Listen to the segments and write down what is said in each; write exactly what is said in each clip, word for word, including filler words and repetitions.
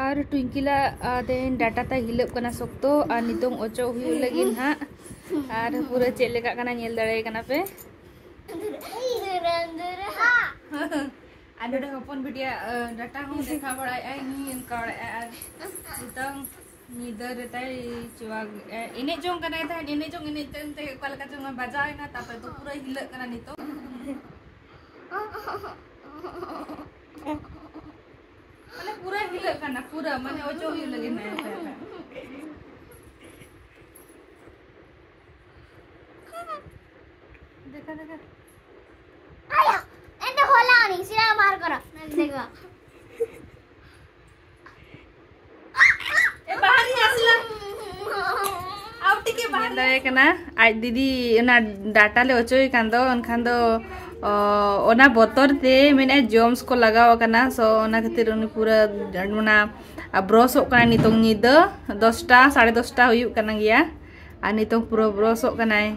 ᱟᱨ ᱴᱩᱭᱝᱠᱤᱞᱟᱜ ᱟᱫᱮᱱ data ᱛᱟᱭ ᱦᱤᱞᱟᱹᱜ ᱠᱟᱱᱟ ᱥᱚᱠᱛᱚ, ᱟᱨ ᱱᱤᱛᱚᱝ ᱚᱪᱚᱜ ᱦᱩᱭᱩᱜ ᱞᱟᱹᱜᱤᱫ ᱱᱟᱦᱟᱜ᱾ ᱟᱨ ᱯᱩᱨᱟᱹ ᱪᱮᱫ ᱞᱮᱠᱟᱜ ᱠᱟᱱᱟ ᱧᱮᱞ ᱫᱟᱲᱮᱭᱟᱭ ᱠᱟᱱᱟ ᱯᱮ᱾ ᱟᱨ ᱱᱚᱰᱮ ᱦᱚᱯᱚᱱ ᱵᱤᱴᱤᱭᱟᱜ, ᱟᱹ, ᱰᱟᱴᱟ ᱦᱚᱸ ᱫᱮᱠᱷᱟᱣ ᱵᱟᱲᱟᱭᱮᱫᱼᱟᱭ, ᱱᱤᱭᱟᱹ ᱚᱱᱠᱟ ᱵᱟᱲᱟᱭᱮᱫᱼᱟᱭ᱾ ᱟᱨ ᱱᱤᱛᱚᱝ ᱧᱤᱫᱟᱹ ᱨᱮ ᱛᱟᱭ ᱪᱚᱣᱟᱜ ᱮ, ᱮᱱᱮᱡ ᱡᱚᱝ ᱠᱟᱱᱟᱭ ᱛᱟᱦᱮᱸᱫ, ᱮᱱᱮᱡ ᱡᱚᱝ ᱮᱱᱮᱡ ᱛᱮ ᱚᱠᱟ ᱞᱮᱠᱟ ᱪᱚᱝ ᱵᱟᱡᱟᱣ ᱮᱱᱟ, ᱛᱟᱨᱯᱚᱨᱮ ᱫᱚ ᱯᱩᱨᱟᱹ ᱦᱤᱞᱟᱹᱜ ᱠᱟᱱᱟ ᱱᱤᱛᱚᱜ᱾ ᱢᱟᱱᱮ ᱯᱩᱨᱟᱹ ᱦᱤᱞᱟᱹᱜ ᱠᱟᱱᱟ, ᱯᱩᱨᱟᱹ ᱢᱟᱱᱮ ᱚᱪᱚᱜ ᱦᱩᱭᱩᱜ ᱞᱟᱹᱜᱤᱫ ᱱᱟᱭ ᱛᱟᱦᱮᱸᱫ᱾ ᱫᱮᱠᱷᱟ, ᱫᱮᱠᱷᱟ᱾ ᱟᱭᱳ, ᱮᱱᱛᱮ ᱦᱚᱞᱟ ᱟᱹᱱᱤᱡ ᱥᱤᱨᱟ ᱵᱟᱦᱟᱨ ᱠᱚᱨᱟ᱾ ᱱᱟᱜ ᱫᱮᱠᱷᱟ᱾ ᱮ, ᱵᱟᱦᱟᱨ ᱦᱤ ᱟᱥᱞᱟ᱾ ᱟᱣ ᱴᱤᱠᱮ ᱵᱟᱦᱟᱨ᱾ ᱧᱮᱞ ᱫᱟᱲᱮ ᱠᱟᱱᱟ, ᱟᱡ ᱫᱤᱫᱤ ᱚᱱᱟ ᱰᱟᱴᱟ ᱞᱮ ᱚᱪᱚᱭᱮ ᱠᱟᱱ ᱫᱚ, ᱮᱱᱠᱷᱟᱱ ᱫᱚ, ᱚ, ᱚᱱᱟ ᱵᱚᱛᱚᱨ ᱛᱮ ᱢᱮᱱᱮᱫᱼᱟ ᱡᱚᱢᱥ ᱠᱚ ᱞᱟᱜᱟᱣ ᱟᱠᱟᱱᱟ᱾ ᱥᱚ ᱚᱱᱟ ᱠᱷᱟᱹᱛᱤᱨ ᱩᱱᱤ ᱯᱩᱨᱟᱹ ᱚᱱᱟ ᱵᱨᱚᱥᱚᱜ ᱠᱟᱱᱟ᱾ ᱱᱤᱛᱚᱝ ᱧᱤᱫᱟᱹ ᱫᱚᱥᱴᱟ, ᱥᱟᱲᱮ ᱫᱚᱥᱴᱟ ᱦᱩᱭᱩᱜ ᱠᱟᱱᱟ ᱜᱮᱭᱟ, ᱟᱨ ᱱᱤᱛᱚᱝ ᱯᱩᱨᱟᱹ ᱵᱨᱚᱥᱚᱜ ᱠᱟᱱᱟᱭ᱾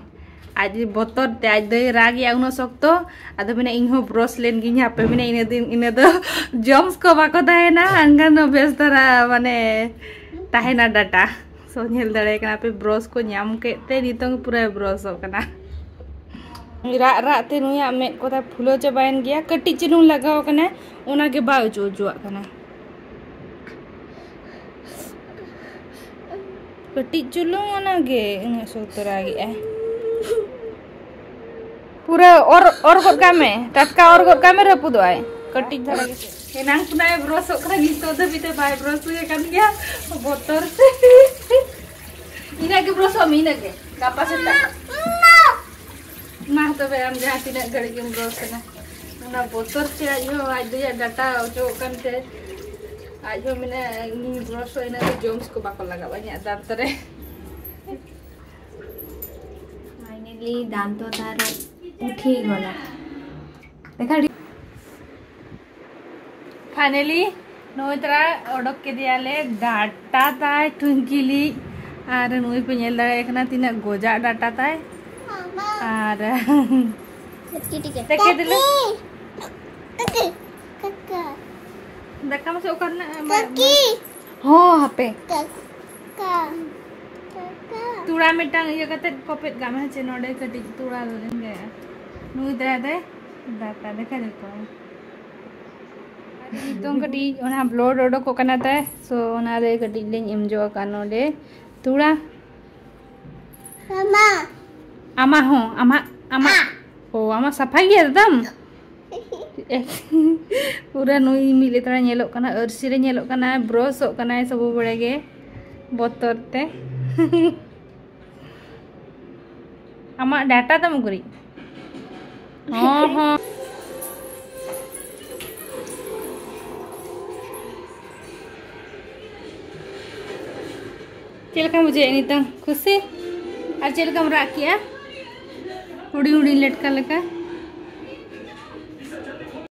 ᱟᱡ ᱵᱚᱛᱚᱨ ᱛᱮ, ᱟᱡ ᱫᱚᱭ ᱨᱟᱜᱮᱜᱼᱟ ᱩᱱᱟᱹᱜ ᱥᱚᱠᱛᱚ᱾ ᱟᱫᱚ ᱢᱮᱱᱟ, "ᱤᱧ ᱦᱚᱸ ᱵᱨᱚᱥ ᱞᱮᱱ ᱜᱤᱧ ᱦᱟᱯᱮ", ᱢᱮᱱᱟ, ᱤᱱᱟᱹ ᱫᱤᱱ, ᱤᱱᱟᱹ ᱫᱚ ᱡᱚᱢᱥ ᱠᱚ ᱵᱟᱠᱚ ᱛᱟᱦᱮᱱᱟ, ᱮᱱᱠᱷᱟᱱ ᱫᱚ ᱵᱮᱥ ᱫᱷᱟᱨᱟ ᱢᱟᱱᱮ ᱛᱟᱦᱮᱱᱟ ᱰᱟᱴᱟ᱾ ᱥᱚ ᱧᱮᱞ ᱫᱟᱲᱮ ᱠᱟᱱᱟ ᱯᱮ, ᱵᱨᱚᱥ ᱠᱚ ᱧᱟᱢ ᱠᱮᱫ ᱛᱮ ᱱᱤᱛᱚᱝ ᱯᱩᱨᱟᱹᱭ ᱵᱨᱚᱥᱚᱜ ᱠᱟᱱᱟ᱾ ᱨᱟᱜ ᱨᱟᱜ ᱛᱮ ᱱᱩᱭᱟᱜ ᱢᱮᱫ ᱠᱚ ᱛᱟᱭ ᱯᱷᱩᱞᱟᱹᱣ ᱪᱟᱵᱟᱭᱮᱱ ᱜᱮᱭᱟ, ᱠᱟᱹᱴᱤᱡ ᱪᱩᱞᱩᱝ ᱞᱟᱜᱟᱣ ᱠᱟᱱᱟ, ᱚᱱᱟ ᱜᱮ ᱵᱟᱭ ᱚᱪᱚ ᱚᱪᱚᱣᱟᱜ ᱠᱟᱱᱟ᱾ ᱠᱟᱹᱴᱤᱡ ᱪᱩᱞᱩᱝ ᱚᱱᱟ ᱜᱮ ᱩᱱᱟᱹᱜ ᱥᱚᱠᱛᱚ ᱨᱟᱜᱮᱜᱼᱟᱭ᱾ ᱯᱩᱨᱟᱹ ᱚᱨ, ᱚᱨ ᱜᱚᱫ ᱠᱟᱜ ᱢᱮ, ᱴᱟᱴᱠᱟ ᱚᱨ ᱜᱚᱫ ᱠᱟᱜ ᱢᱮ, ᱨᱟᱹᱯᱩᱫᱚᱜ ᱟᱭ᱾ ᱠᱟᱹᱴᱤᱡ ᱫᱷᱟᱨᱟ ᱜᱮ᱾ ᱮᱱᱟᱝ ᱠᱷᱚᱱᱟᱜ ᱮ ᱵᱨᱚᱥᱚᱜ ᱠᱟᱱᱟ, ᱱᱤᱛᱚᱜ ᱫᱷᱟᱹᱵᱤᱡ ᱛᱮ ᱵᱟᱭ ᱵᱨᱚᱥ ᱦᱩᱭ ᱟᱠᱟᱱ ᱜᱮᱭᱟ, ᱵᱚᱛᱚᱨ ᱛᱮ᱾ ᱤᱱᱟᱹᱜ ᱜᱮ ᱵᱨᱚᱥᱚᱜ ᱢᱮ, ᱤᱱᱟᱹᱜ ᱜᱮ, ᱜᱟᱯᱟ ᱥᱮᱛᱟᱜ᱾ ᱢᱟ ᱛᱚᱵᱮ, ᱟᱢ ᱡᱟᱦᱟᱸ ᱛᱤᱱᱟᱹᱜ ᱜᱷᱟᱹᱲᱤᱡ ᱜᱮᱢ ᱵᱨᱚᱥ ᱠᱟᱱᱟ, ᱚᱱᱟ ᱵᱚᱛᱚᱨ ᱛᱮ ᱟᱡ ᱦᱚᱸ, ᱟᱡ ᱫᱚᱭᱟᱜ ᱰᱟᱴᱟ ᱚᱪᱚᱜ ᱠᱟᱱ ᱛᱮ, ᱟᱡ ᱦᱚᱸ ᱢᱮᱱᱟ, "ᱤᱧ ᱵᱨᱚᱥᱚᱜ, ᱤᱱᱟᱹᱜ ᱫᱚ ᱡᱚᱢᱥ ᱠᱚ ᱵᱟᱠᱚ ᱞᱟᱜᱟᱜᱼᱟ ᱤᱧᱟᱹᱜ ᱫᱟᱸᱛ ᱨᱮ᱾" ᱯᱷᱟᱭᱱᱟᱞᱤ ᱫᱟᱸᱛ ᱫᱚ ᱛᱟᱨ ᱩᱴᱷᱤ ᱜᱚᱞᱟ᱾ ᱫᱮᱠᱷᱟ ᱟᱹᱰᱤ ᱯᱷᱟᱭᱱᱟᱞᱤ ᱱᱚᱜᱼᱚᱭ ᱛᱟᱨᱟ ᱚᱰᱚᱠ ᱠᱮᱫᱮᱭᱟᱞᱮ ᱰᱟᱴᱟ ᱛᱟᱭ ᱴᱩᱝᱠᱤᱞᱤ᱾ ᱟᱨ ᱱᱩᱭ ᱯᱮ ᱧᱮᱞ ᱫᱟᱲᱮᱭᱟᱜ ᱠᱟᱱᱟ ᱛᱤᱱᱟᱹᱜ ᱜᱚᱡᱟᱜ ᱰᱟᱴᱟ ᱛᱟᱭ᱾ ᱟᱨ ᱴᱤᱠᱤ, ᱴᱤᱠᱤ᱾ ᱛᱮᱠᱮ ᱫᱤᱞᱮ᱾ ᱠᱟᱠᱟ᱾ ᱫᱟᱠᱟ ᱢᱟᱥᱮ ᱚᱠᱟ ᱨᱮᱱᱟᱜ? ᱠᱟᱹᱠᱤ᱾ ᱦᱚᱸ, ᱦᱟᱯᱮ᱾ ᱠᱟᱠᱟ᱾ ᱠᱟᱠᱟ᱾ ᱛᱩᱲᱟ ᱢᱤᱫᱴᱟᱝ ᱤᱭᱟᱹ ᱠᱟᱛᱮ ᱠᱚᱯᱮᱫ ᱠᱟᱜ ᱢᱮ, ᱦᱮᱸ ᱪᱮ? ᱱᱚᱰᱮ ᱠᱟᱹᱴᱤᱡ ᱛᱩᱲᱟ ᱞᱮᱱ ᱜᱮ᱾ ᱱᱩᱭ ᱫᱟᱭᱟ ᱫᱟᱭ ᱫᱟᱠᱟ ᱫᱮᱠᱷᱟ ᱫᱮᱠᱷᱟ᱾ ᱱᱤᱛᱚᱝ ᱠᱟᱹᱴᱤᱡ ᱚᱱᱟ blood ᱚᱰᱚᱠᱚᱜ ᱠᱟᱱᱟ ᱛᱟᱭ, so ᱚᱱᱟ ᱨᱮ ᱠᱟᱹᱴᱤᱡ ᱞᱤᱧ ᱮᱢ ᱡᱚ ᱟᱠᱟᱫ ᱱᱚᱰᱮ ᱛᱩᱲᱟ᱾ ᱢᱟᱢᱟ᱾ ᱟᱢᱟᱜ ᱦᱚᱸ, ᱟᱢᱟᱜ, ᱟᱢᱟᱜ᱾ ᱟᱜ᱾ ᱳ, ᱟᱢᱟᱜ ᱥᱟᱯᱷᱟ ᱜᱮᱭᱟ ᱮᱠᱫᱚᱢ? ᱯᱩᱨᱟᱹ ᱱᱩᱭ ᱢᱤᱫ ᱞᱮᱛᱟᱲᱮ ᱧᱮᱞᱚᱜ ᱠᱟᱱᱟ, ᱟᱹᱨᱥᱤ ᱨᱮ ᱧᱮᱞᱚᱜ ᱠᱟᱱᱟ, ᱵᱨᱚᱥᱚᱜ ᱠᱟᱱᱟᱭ ᱥᱚᱵᱩ ᱵᱮᱲᱟ ᱜᱮ ᱵᱚᱛᱚᱨ ᱛᱮ᱾ ᱟᱢᱟᱜ data ᱛᱟᱢ ᱩᱠᱩᱨᱤᱡ? ᱦᱚᱸ, ᱦᱚᱸ᱾ ᱪᱮᱫ ᱞᱮᱠᱟᱢ ᱵᱩᱡᱷᱟᱹᱣᱮᱫ ᱱᱤᱛᱚᱝ? ᱠᱩᱥᱤ? ᱟᱨ ᱪᱮᱫ ᱞᱮᱠᱟᱢ ᱨᱟᱜ ᱠᱮᱜᱼᱟ? ᱦᱩᱰᱤᱧ ᱦᱩᱰᱤᱧ ᱞᱮᱴᱠᱟ ᱞᱮᱠᱟ᱾